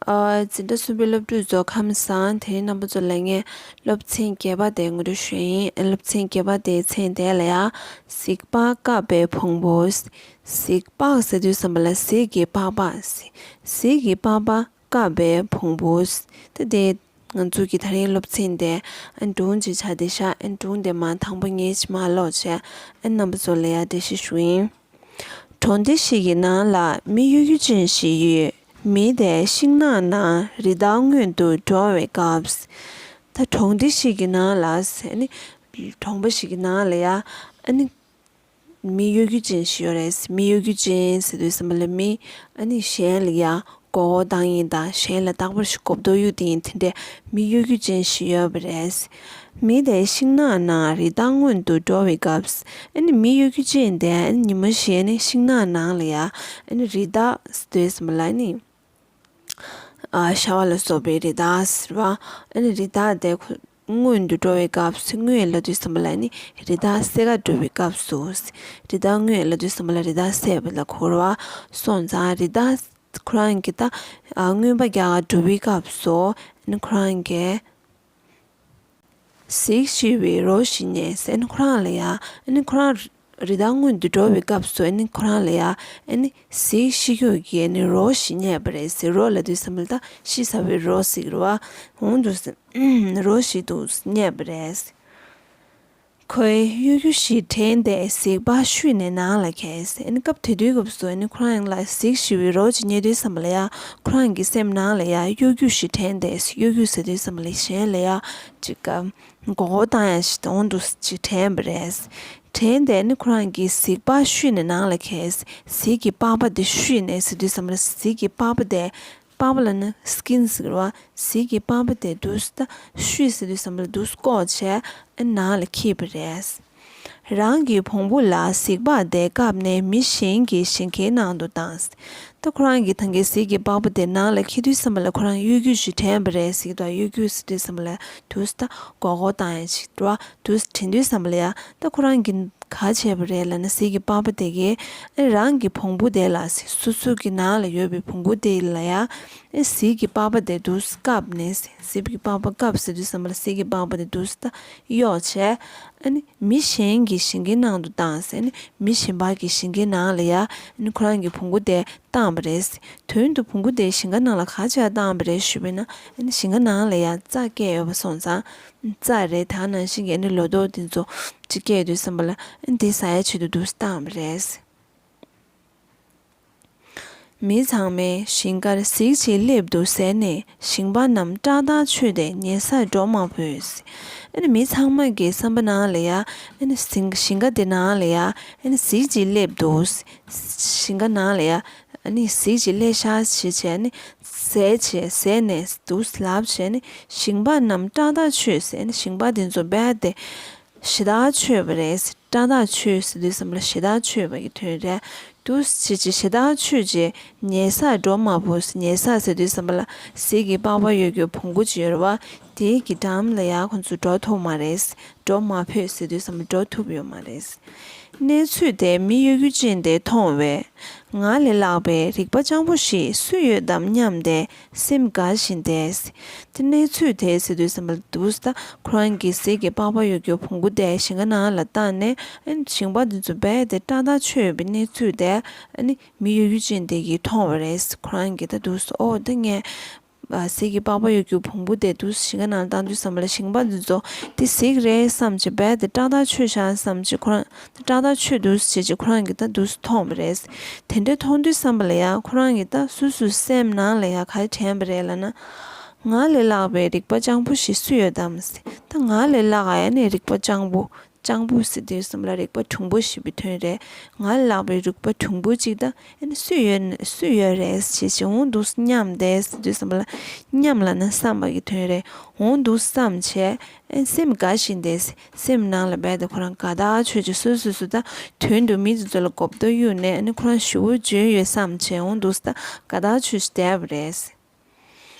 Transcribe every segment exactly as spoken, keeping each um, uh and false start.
ཨ། འཛིན་གྲྭ་གསུམ་པའི་སློབ་ཕྲུག་ཚོ་ཁམས་བཟང་། དེ་རིང་རྣམ་པ་ཚོ་ལ་ངས་སློབ་ཚན་བརྒྱད་པ་དེ་ངོ་སྤྲོད་ཞུ་ཡིན། སློབ་ཚན་བརྒྱད་པ་དེའི་མཚན་དེ་ལ་ཡ། གཟིག་ལྤགས་བཀབ་པའི་བོང་བུ། གཟིག་ལྤགས་ཟེར་དུས་ཙམ་པ་ལ་གཟིག་གི་པགས་པ། གཟིག་གི་པགས་པ་བཀབ་པའི་བོང་བུ། ད་དེ་ང་ཚོ་གི་དེ་རིང་སློབ་ཚན་དེ་ཨ་སྒྲུང་ཅིག་ཆགས་བསྡད་ཤག་ཨ་སྒྲུང་དེ་མར་དང་པོ་ངས་ཅིག་མར་ཀློག་བྱས། ཨ་རྣམ་པ་ཚོ་ལ་ཡ་འགྲེལ་བཤད་ཞུ་ཡིན། གྲོང་སྡེ་ཞིག་གི་ནང་ལ་མི་གཡོ་སྒྱུ་ཅན་ཞིག་ཡོད། མི་དེ་ཤིང་ནགས་ནང་རི་དྭགས་རྔོན་དུ་འགྲོ་བའི་སྐབས། ད་གྲོང་སྡེ་ཞིག་གི་ནང་ལ་ཟེར་ནི། གྲོང་པ་ཞིག་གི་ནང་ལ་ཡ། ཨ་ནི། མི་གཡོ་སྒྱུ་ཅན་ཞིག་ཡོད་རེད། མི་གཡོ་སྒྱུ་ཅན་ཟེར་དུས་ཙམ་པ་ལ་མི། ཨ་ནི་གཞན་ལ་ཡ། མགོ་སྐོར་བཏང་ཡིན་དང་གཞན་ལ་རྟག་པར་ཞིག་གོ་བསྡད་ཡོད་དེ་ཡིན་དེ་འདྲས་མི་གཡོ་སྒྱུ་ཅན་ཞིག་ཡོད་པ་རེད། མི་དེ་ཤིང་ནགས་ནང་རི་དྭགས་རྔོན་དུ་འགྲོ་བའི་སྐབས། ཨ་ནི་མི་གཡོ་སྒྱུ་ཅན་དེ་ཨ་ནི་ཉི་མ་ཞིག་ཨ་ནི་ཤིང་ནགས་ནང་ལ་ཡ། ཨ་ནི་རི་དྭགས་ཟེར་དུས་ཙམ་པ་ལ་ཨ་ནི། ཨ། ཤ་བ་ལ་སོགས་པའི་རི་དྭགས་ཟེར་བ། ཨ་ནི་རི་དྭགས་དེ་ཁོ་རྔོན་དུ་འགྲོ་བའི་སྐབས་སུ། རྔོན་ལབ་དུས་ཙམ་པ་ལ་ནི་རི་དྭགས་བསད་ག་འགྲོ་བའི་སྐབས་སུ། རི་དྭགས་རྔོན་ལབ་དུས་ཙམ་པ་ལ་རི་དྭགས་བསད་པ་ལ་གོ་རེད་བ། སོང་ཙང་རི་དྭགས་ཁོ་རང་གིས་ད་ཨ་རྔོན་པ་རྒྱག་ག་འགྲོ་བའི་སྐབས་སུ་ཨ་ནི་ཁོ་རང་གིས་གཟིག་ཤི་བའི་རོ་ཞིག་རྙེད་ཟེར། ཨ་ནི་ཁོ་རང་ལ་ཡ། ཨ་ནི་ཁོ་རང་རི་དྭགས་རྔོན་དུ་འགྲོ་བའི་སྐབས་སུ་ཨ་ནི་ཁོ་རང་ལ་ཡ། ཨ་ནི་གཟིག་ཤི་རྒྱུ་གི་ཨ་ནི་རོ་ཞིག་རྙེད་པ་རེད་ཟེར། རོ་ལབ་དུས་ཙམ་པ་ལ་ད་ཤི་ཚར་བའི་རོ་ཟེར་གི་རེད་བ། འོང་དུས་རོ་ཞིག་འདུག་རྙེད་པ་རེད། ཁོས་གཡོ་སྒྱུ་ཞིག་དྲན་ཏེ་གཟིག་པགས་བཤུས་ནས་ནང་ལ་འཁྱེར། ཨ་ནི་སྐབས་དེ་དུས་སྐབས་སུ་ཨ་ནི་ཁོ་རང་ལ་གཟིག་ཤི་བའི་རོ་ཅིག་རྙེད་དུས་ཙམ་པ་ལ་ཡ། ཁོ་རང་གི་སེམས་ནང་ལ་ཡ་གཡོ་སྒྱུ་ཞིག་དྲན་ཏེ། གཡོ་སྒྱུ་ཟེར་དུས་ཙམ་པ་ལ་གཞན་ལ་ཡ་ཅིག་མགོ་སྐོར་བཏང་ཡ་ཞིག་འོང་དུས་ཅིག་དྲན་པ་རེད། དྲན་ཏེ་ཨ་ནི་ཁོ་རང་གིས་གཟིག་པགས་བཤུས་ནས་ནང་ལ་འཁྱེར། གཟིག་གི་པགས་པ་དེ་བཤུས་ནས་ཟེར་དུས་ཙམ་པ་ལ་གཟིག་གི་པགས་པ་དེ། པགས་པ་ལབ་ན་སི་ཀིན་ཟེར་གི་རེད་བ། གཟིག་གི་པགས་པ་དེ་འདུག་སེ་ད་བཤུས་ཟེར་དུས་ཙམ་པ་ལ་འདུག་སེ་བཀོག་བྱས་ཨ་ནང་ལ་འཁྱེར་བ་རེད། རང་གི་བོང་བུ་ལ་གཟིག་པགས་དེ་བཀབ་ནས་མི་གཞན་གྱི་ཞིང་ཁའི་ནང་དུ་བཏང་། ད་ཁོ་རང་གིས་ད་གིན་གཟིག་གི་པགས་པ་དེ་ནང་ལ་འཁྱེར་དུས་ཙམ་པ་ལ་ཁོ་རང་གཡོ་སྒྱུ་ཞིག་དྲན་པ་རེད་ཟེར་གི་འདུག་གཡོ་སྒྱུ་ཟེར་དུས་ཙམ་པ་ལ་འདུག་སེ་ད་མགོ་སྐོར་བཏང་ཡ་ཞིག་འདུག་སེ་དྲན་དུས་ཙམ་པ་ལ་ཡ། ད་ཁོ་རང་གིས་ག་བྱས་པ་རེད་ལབ་ན། གཟིག་གི་པགས་པ་དེ་གིས་ཨ་རང་གི་བོང་བུ་དེ་ལ་ཟེར། སོ་སོ་གི་ནང་ལ་ཡོད་པའི་བོང་བུ་དེ་ལ་ཡ། ཨ་གཟིག་གི་པགས་པ་དེ་འདུག་སེ་བཀབ་ནས་ཟེར། གཟིག་གི་པགས་པ་བཀབ་ཟེར་དུས་ཙམ་པ་ལ་གཟིག་གི་པགས་པ་དེ་འདུག་སེ་ད་གཡོགས་བྱས། ཨ་ནི་མི་གཞན་གྱི་ཞིང་ཁའི་ནང་དུ་བཏང་ཟེར། ཨ་ནི་མི་གཞན་པ་གི་ཞིང་ཁའི་ནང་ལ་ཡ། ཨ་ནི་ཁོ་རང་གི་བོང་བུ་དེ་བཏང་བ་རེད། དོན་དུ་བོང་བུ་དེ་ཞིང་ཁ་ནང་ལ་ག་བྱས་བཏང་བ་རེད་ཞུས་པ་ཡིན་ན། ཨ་ནི་ཞིང་ཁ་ནང་ལ་ཡ་རྩྭ་སྐྱེས་ཡོད་པ་སོང་ཙང་། རྩྭ་རེད། ད་ནང་བཞིན་གྱི་ཨ་ནི་ལོ་ཏོག་དེ་ཚོ་ཅིག་སྐྱེས་དུས་ཙམ་པ་ལ་ཨ་ནི་དེ་ཟ་ཡའི་ཆེད་དུ་འདུག་སེ་བཏང་བ་རེད། མི་ཚང་མས་ཞིང་ཁར་གཟིག་ཅིག་སླེབས་འདུག་ཟེར་ནས་ཞིང་པ་རྣམས་ཏག་ཏག་ཆོད་དེ་ཉལ་སར་འགྲོ་མ་ཕོད། ཨ་ནི་མི་ཚང་མ་གི་བསམ་པ་ནང་ལ་ཡ། ཨ་ནི་ཞིང་ཞིང་ཁ་དེ་ནང་ལ་ཡ། ཨ་ནི་གཟིག་ཅིག་སླེབས་འདུག་ཞིང་ཁ་ནང་ལ་ཡ། ཨ་ནི་གཟིག་ཅིག་སླེབས་ཤག་ཅེས་བྱས་ནས་ཟེར་བྱས་ཟེར་ནས་འདུག་ལབ་བྱས་ནས་ཞིང་པ་རྣམས་ཏག་ཏག་ཆོད་ཟེར་ནས་ཞིང་པ་དེ་ཚོ་རྦད་དེ་ཞེ་དྲག་ཆོད་པ་རེད། ཏག་ཏག་ཆོད་ཟེར་དུས་ཙམ་པ་ལ་ཞེ་དྲག་ཆོད་པ་གི་དོན་རེད། འདུག་སེ་བྱས་བྱས་ཞེ་དྲག་ཆོད་བྱས་ཉལ་སར་འགྲོ་མ་ཕོད། ཉལ་ས་ཟེར་དུས་ཙམ་པ་ལ་གཟིག་གི་པགས་པ་ཡོད་རྒྱུ་བོང་བུ་ཅིག་ཡོད་རེད་བ། དེའི་གི་འགྲམ་ལ་ཡ་ཁོང་ཚོ་འགྲོ་ཐུབ་མ་རེད། འགྲོ་མ་ཕོད་ཟེར་དུས་ཙམ་པ་འགྲོ་ཐུབ་ཡོད་མ་རེད། གནས་ཚུལ་དེ་མི་གཡོ་སྒྱུ་ཅན་དེ་མཐོང་བས། ང་ལས་ལྷག་པའི་རིག་པ་སྤྱང་པོ་ཞིག་སུ་ཡོད་དམ་སྙམ་སྟེ་སེམས་དགའ་བཞིན་བསྡད། དེ་གནས་ཚུལ་དེ་ཟེར་དུས་ཙམ་པ་ལ་འདུག་སེ་ད་ཁོ་རང་གི་གཟིག་གི་པགས་པ་ཡོད་རྒྱུ་བོང་བུ་དེ་ཞིང་ཁ་ནང་ལ་བཏང་ནས། ཨ་ནི་ཞིང་པ་དེ་ཚོ་རྦད་དེ་ཏག་ཏག་ཆོད་ཡོད་པའི་གནས་ཚུལ་དེ་ཨ་ནི་མི་གཡོ་སྒྱུ་ཅན་དེ་གིས་མཐོང་བ་རེད། ཁོ་རང་གིས་ད་འདུག་སེ་ཨོ་ད་ངས། ཨ་གཟིག་གི་པགས་པ་ཡོད་རྒྱུ་བོང་བུ་དེ་འདུག་སེ་ཞིང་ཁ་ནང་ལ་བཏང་དུས་ཙམ་པ་ལ་ཞིང་པ་འདི་ཚོ་དེ་གཟིག་རེད་བསམ་བྱས་རྦད་དེ་ཏག་ཏག་ཆོད་ཤག་བསམ་བྱས་ཁོ་རང་ཏག་ཏག་ཆོད་འདུག་སེ་བྱས་བྱས་ཁོ་རང་གིས་ད་འདུག་སེ་མཐོང་བ་རེད། དེ་འདྲ་མཐོང་དུས་ཙམ་པ་ལ་ཡ་ཁོ་རང་གིས་ད་སོ་སོའི་སེམས་ནང་ལ་ཡ་ག་རེ་དྲན་པ་རེད་ལབ་ན། ང་ལས་ལྷག་པའི་རིག་པ་སྤྱང་པོ་ཞིག་སུ་ཡོད་དམ་ཟེར། ད་ང་ལས་ལྷག་ཨ་ནི་རིག་པ་སྤྱང་པོ། སྤྱང་པོ་ཟེར་དུས་ཙམ་ལ་རིག་པ་གྲུང་པོ་ཞེས་པའི་དོན་རེད། ང་ལས་ལྷག་པའི་རིག་པ་གྲུང་པོ་ཅིག་ད་ཨ་ནི་སུ་ཡོད་སུ་ཡོད་རེད་ཅེས་བྱས་འོང་འདུག་སེ་སྙམ་བསྡད་ཟེར་དུས་ཙམ་པ་ལ་སྙམ་ལབ་ན་བསམ་པ་གི་དོན་རེད། འོང་འདུག་བསམ་བྱས་ཨ་ནི་སེམས་དགའ་བཞིན་བསྡད། སེམས་ནང་ལ་རྦད་དེ་ཁོ་རང་དགའ་ཐག་ཆོད་ཅིག་སོ་སོ་སོ་ད་དོན་དུ་མི་དེ་ཚོ་ལ་གོ་བརྡ་གཡུགས་ནས་ཨ་ནི་ཁོ་རང་ཞེ་པོ་འཇོན་ཡོད་བསམ་བྱས་འོང་འདུག་སེ་ད་དགའ་ཐག་ཆོད་ཅིག་བསྡད་པ་རེད།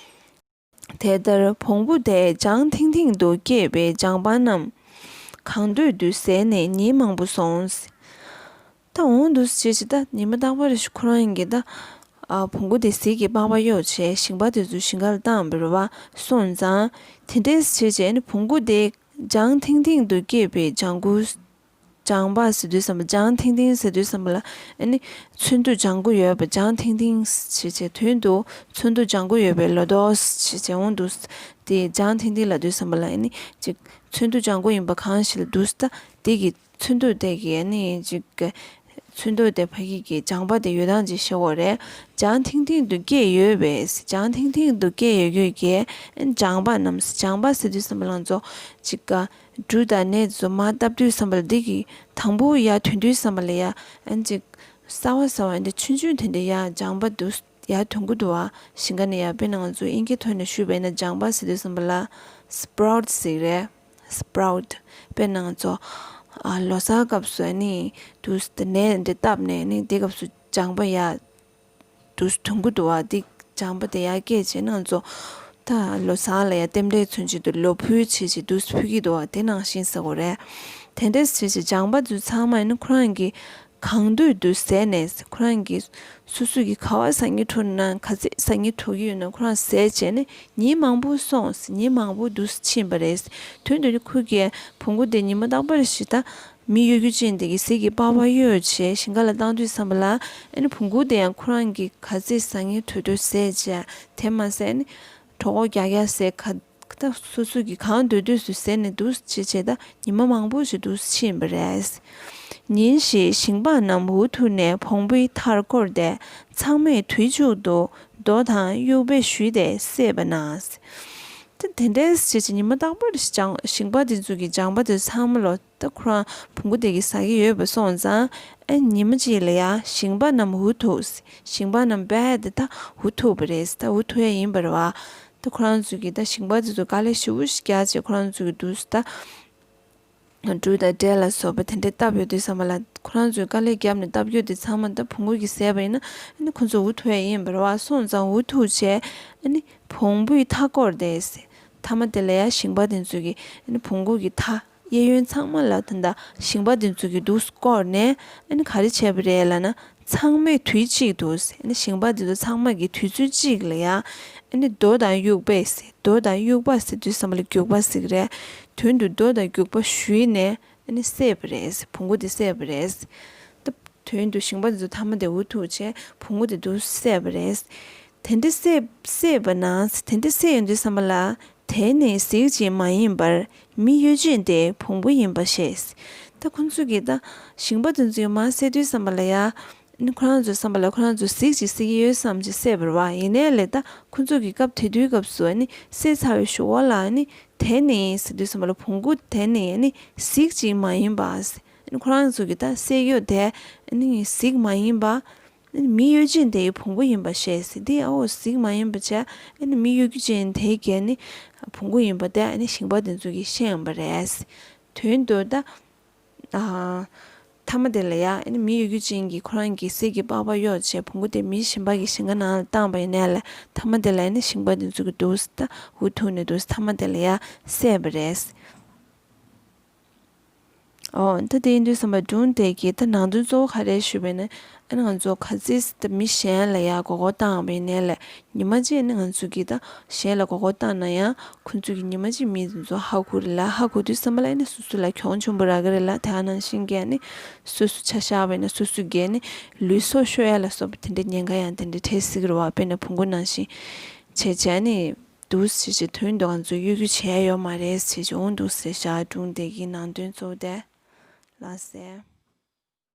དེ་ལྟར་བོང་བུ་དེས་ལྗང་ཐིང་ཐིང་དུ་སྐྱེས་པའི་ལྗང་པགས་རྣམས་གང་འདོད་དུ་བཟས་ནས་ཉིན་མང་པོ་སོང་། ད་འོང་དུ་བྱས་ཅི་ད་ཉི་མ་རྟག་པར་ཁོ་རང་གིས་ད་ ཨ་བོང་གུ་དེ་ཟིལ་གྱིས་པགས་པ་གཡོགས་བྱས་ཞིང་པ་དེ་ཚོ་ཞིང་ཁར་བཏང་བ་རེད་བ། སོང་ཙང་དེ་འདྲས་བྱས་བྱས་ནི་བོང་གུ་དེ་ལྗང་ཐིང་ཐིང་དུ་སྐྱེས་པའི་ལྗང་གུ། ལྗང་པ་ཟེར་དུས་ཙམ་པ་ལྗང་ཐིང་ཐིང་ཟེར་དུས་ཙམ་པ་ལ་ཨ་ནི་ཚོན་མདོག་ལྗང་གུ་ཡོད་པ་ལྗང་ཐིང་ཐིང་བྱས་བྱས་དོན་དུ་ཚོན་མདོག་ལྗང་གུ་ཡོད་པའི་ལོ་ཏོག་བྱས་བྱས་འོང་འདུག་དེ་ལྗང་ཐིང་ཐིང་ལབ་དུས་ཙམ་པ་ལ་ཨ་ནི་ཅིག་ཚོན་མདོག་ལྗང་གུ་ཡིན་པ་གང་ཞིག་ལ་འདུག་ད་དེ་གི་ཚོན་མདོག་དེ་གི་ཨ་ནི་ཅིག་ཚོན་མདོག་དེ་ཕ་གི་གི་ལྗང་པ་དེ་ཡོད་སྟངས་ཅིག་ཤེས་དགོས་རེད། ལྗང་ཐིང་ཐིང་དུ་སྐྱེས་ཡོད་པས། ལྗང་ཐིང་ཐིང་དུ་སྐྱེས་ཡོད་ཡོད་ཀྱི་ལྗང་པ་རྣམས། ལྗང་པ་ཟེར་དུས་ཙམ་པ་ལ་ང་ཚོ་ཅིག་ག་འབྲུ་དང་ནས་ཚོ་མར་བཏབ་དུས་ཙམ་པ་ལ་འདི་གི་དང་པོ་ཡར་ཐོན་དུས་ཙམ་པ་ལ་ཡ་ཨ་ཅིག་གསར་བ་གསར་བ་འདི་ཆུང་ཆུང་དེ་འདྲ་ཡར་ལྗང་པ་འདུག་ཡར་ཐོན་གི་འདུག་བ། ཞིང་ཁ་ནས་ཡར་དཔེར་ན་ང་ཚོ་དབྱིན་སྐད་ཐོག་ནས་ཞུས་པ་ཡིན་ན་ལྗང་པ་ཟེར་དུས་ཙམ་པ་ལ་སི་པ་རའུ་ཊི་ཟེར་གི་རེད། སི་པ་རའུ་ཊི། དཔེར་ན་ང་ཚོ་ཨ་ལོ་གསར་སྐབས་སུ་ཨ་ནི་དུས་དེ་ནས་འདི་བཏབ་ནས་ཨ་ནི་དེ་སྐབས་སུ་ལྗང་པ་ཡར་དུས་ཐུང་གུ་འདུག་བ། དེ་ལྗང་པ་དེ་ཡར་སྐྱེས་བྱས་ན་ང་ཚོ་ད་ལོ་གསར་ལ་ཡར་རྟེན་འབྲེལ་མཚོན་ཆེད་དུ་ལོ་ཕུད་བྱེད་ཅིག་དུས་ཕུད་ཀྱི་འདུག་བ། དེ་ནང་བཞིན་ཟེར་དགོས་རེད། དེ་འདྲས་བྱེད་ཅིག་ལྗང་པ་དུས་ཚང་མ་ཡིན་ན་ཁོ་རང་གི་གང་འདོད་དུ་ཟས་ནས་ཁོ་རང་གི་སོ་སོ་གི་ག་བ་ཟ་སྙིང་བྲོ་ན་ག་ཚད་ཟ་སྙིང་བྲོ་གི་ཡོད་ན་ཁོ་རང་ཟས་བྱས་ནས་ཉིན་མང་པོ་སོང་ཉིན་མང་པོ་དུས་ཕྱིན་པ་རེད། དོན་དུ་ནི་ཁོ་གི་བོང་གུ་དེ་ཉི་མ་རྟག་པར་ཞིག་ད་མི་གཡོ་སྒྱུ་ཅན་དེ་གི་ཟིལ་གྱིས་པགས་པ་གཡོགས་བྱས་ཞིང་ཁ་ལ་བཏང་དུས་ཙམ་པ་ལ་ཨ་ནི་བོང་གུ་དེ་ཡང་ཁོ་རང་གི་ག་ཚད་ཟ་སྙིང་བྲོ་འདོད་ཟས་བྱས། དེ་མ་ཟད་ཨ་ནི་གྲོད་ཁོག་རྒྱགས་རྒྱགས་ཟས་ག་ད་སོ་སོ་གི་གང་འདོད་འདོད་སུ་ཟས་ནས་འདུག་བྱས་བྱས་ད་ཉི་མ་མང་པོ་ཞིག་འདུག་ཕྱིན་པ་རེད། ཉིན་ཞིག་ཞིང་པ་རྣམས་འུ་ཐུག་ནས་བོང་བུའི་མཐར་བསྐོར་ཏེ་ཚང་མས་དུས་གཅིག་ཏུ་རྡོ་དང་དབྱུག་པས་གཞུས་ཏེ་བསད་པ་ན། ད་དེ་འདྲའི་ཞིག་ཉི་མ་རྟག་པར་ཞིང་ཞིང་པ་དེ་ཚོ་གི་ལྗང་པ་དེ་ཚང་མ་ལོ་ད་ཁོ་རང་བོང་གུ་དེ་གི་ཟ་གི་ཡོད་པ་སོང་ཙང་ཨ་ཉི་མ་གཅིག་ལ་ཡ་ཞིང་པ་རྣམས་འུ་ཐུག་ཞིང་པ་རྣམས་རྦད་དེ་ད་འུ་ཐུག་པ་རེད། ད་འུ་ཐུག་ཡ་ཡིན་པ་རེད་བ། ད་ཁོ་རང་ཚོ་གི་ད་ཞིང་པ་དེ་ཚོ་དཀའ་ལས་ཞེ་པོ་ཞིག་རྒྱག་བྱས་ཁོ་རང་ཚོ་གི་དུས་སུ་ད་འབྲུ་དང་འབྲས་ལ་སོགས་པ་དེ་འདྲས་བཏབ་ཡོད་དུས་ཙམ་པ་ལ་ཁོ་རང་ཚོས་དཀའ་ལས་བརྒྱབ་ནས་བཏབ་རྒྱུ་དེ་ཚང་མ་ད་བོང་གུ་གིས་ཟས་པ་ཡིན་ན་ཨ་ནི་ཁོ་ཚོ་འུ་ཐུག་ཡ་ཡིན་པ་རེད་བ། སོང་ཙང་འུ་ཐུག་བྱས་ཨ་ནི་བོང་བུའི་མཐའ་བསྐོར་ཏེ་མཐའ་མ་དེ་ལ་ཡ་ཞིང་པ་དེ་ཚོ་གི་ཨ་ནི་བོང་གུ་གི་མཐའ་གཡས་གཡོན་ཚང་མ་ལ་ད་ད་ཞིང་པ་དེ་ཚོ་གི་འདུག་བསྐོར་ནས་ཨ་ནི་ག་རེ་བྱས་པ་རེད་ལབ་ན་ཚང་མས་དུས་གཅིག་ཏུ་ཨ་ནི་ཞིང་པ་དེ་ཚོ་ཚང་མ་གི་དུས་ཚོད་གཅིག་ལ་ཡ་ཨ་ནི་རྡོ་དང་དབྱུག་པས་རྡོ་དང་དབྱུག་པ་ཟེར་དུས་ཙམ་པ་ལ་རྒྱུག་པ་ཟེར་གི་རེད། དོན་དུ་རྡོ་དང་རྒྱུག་པ་གཞུས་ནས་ཨ་ནི་བསད་པ་རེད། བོང་གུ་དེ་བསད་པ་རེད། ད་དོན་དུ་ཞིང་པ་དེ་ཚོ་མཐའ་མ་དེ་འུ་ཐུག་བྱས་བོང་གུ་དེ་འདུག་བསད་པ་རེད། དེ་འདྲ་བསད་བསད་པ་ན་དེ་འདྲ་བསད་ཡོང་དུས་ཙམ་པ་ལ་དེ་ནི་གཟིག་ཅིག་མ་ཡིན་པར་མི་གཡོ་ཅན་དེ་བོང་བུ་ཡིན་པ་ཤེས། ད་ཁོ་ཚོ་གིས་ད་ཞིང་པ་དེ་ཚོ་གིས་མར་བསད་དུས་ཙམ་པ་ལ་ཡ། ཨ་ནི་ཁོ་རང་ཚོའི་བསམ་པ་ལ་ཁོ་རང་ཚོ་གཟིག་ཅིག་བསད་ཀྱི་ཡོད་བསམ་ཅིག་བསད་པ་རེད་བ། ཡིན་ནའི་ལས་ད་ཁོ་ཚོ་གི་སྐབས་དེ་དུས་སྐབས་སུ་ཨ་ནི་བསད་ཚར་བའི་གཞུག་གུ་ལ་ཨ་ནི་དེ་ནི་ཟེར་དུས་ཙམ་པ་ལ་བོང་གུ་དེ་ནི་ཨ་ནི་གཟིག་ཅིག་མ་ཡིན་པ། ཨ་ནི་ཁོ་རང་ཚོ་གི་ད་བསད་ཡོད་དེ་ཨ་ནི་གཟིག་མ་ཡིན་པ། ཨ་ནི་མི་གཡོ་ཅན་དེའི་བོང་བུ་ཡིན་པ་ཤེས་ཟེར་དེ་ཨ་འོ་གཟིག་མ་ཡིན་པ་བྱས་ཨ་ནི་མི་གཡོ་སྒྱུ་ཅན་དེ་གས་ནི་བོང་གུ་ཡིན་པ་དེ་ཨ་ནི་ཞིང་པ་དེ་ཚོ་གིས་ཤེས་ཡོང་པ་རེད། དོན་དུ་ད། ཨ། མཐའ་མ་དེ་ལ་ཡ་ཨ་ནི་མི་གཡོ་སྒྱུ་ཅན་གྱིས་ཁོ་རང་གི་གཟིག་གི་པགས་པ་གཡོགས་བྱས་བོང་གུ་དེ་མི་གཞན་པ་གི་ཞིང་ཁ་ནང་ལ་བཏང་པ་ཡིན་ནའི་ལས་མཐའ་མ་དེ་ལ་ཨ་ནི་ཞིང་པ་དེ་ཚོ་གི་འདུག་སེ་ད་འུ་ཐུག་ནས་འདུག་སེ་མཐའ་མ་དེ་ལ་ཡ་བསད་པ་རེད། ཨོ་ད་དེ་ཡིན་དུས་ཙམ་པ་སྒྲུང་དེ་གི་ད་ནང་དོན་གཙོ་བོ་ག་རེ་ཞུས་པ་ཡིན་ན་ཨ་ནི་ང་ཚོ་ག་ཚོད་ད་མི་གཞན་ལ་ཡ་མགོ་སྐོར་བཏང་བ་ཡིན་ནའི་ལས། ཉི་མ་གཅིག་ནི་ང་ཚོ་གིས་ད་གཞན་ལ་མགོ་སྐོར་བཏང་ན་ཡང་ཁོ་ཚོ་གིས་ཉི་མ་གཅིག་མི་དེ་ཚོ་ཧ་གོ་རེད་ལ། ཧ་གོ་དུས་ཙམ་པ་ལ་ཨ་ནི་སོ་སོ་ལ་གྱོང་ཆེན་པོ་རག་གི་རེད་ལ། དེ་ནང་བཞིན་གྱི་ཨ་ནི་སོ་སོ་ཆ་བཞག་པ་ཡིན་ན་སོ་སོ་གིས་ཨ་ནི་ལུས་སྲོག་ཤོར་ཡ་ལ་སོགས་པ་དེ་འདྲའི་ཉེན་ཁ་ཡང་དེ་འདྲའི་འཕྲད་སྲིད་ཀྱི་རེད་བ། དཔེར་ན་བོང་གུ་ནང་བཞིན་བྱས་བྱས་ཨ་ནི་འདུག་སེ་བྱས་དོན་དུ་ང་ཚོ་གཡོ་སྒྱུ་བྱས་ཡོད་མ་རེད་ཟེར་བྱས་འོང་འདུག་ཟེར་བཞག་སྒྲུང་དེ་གི་ནང་དོན་གཙོ་བོ་དེ་ལགས་སེ།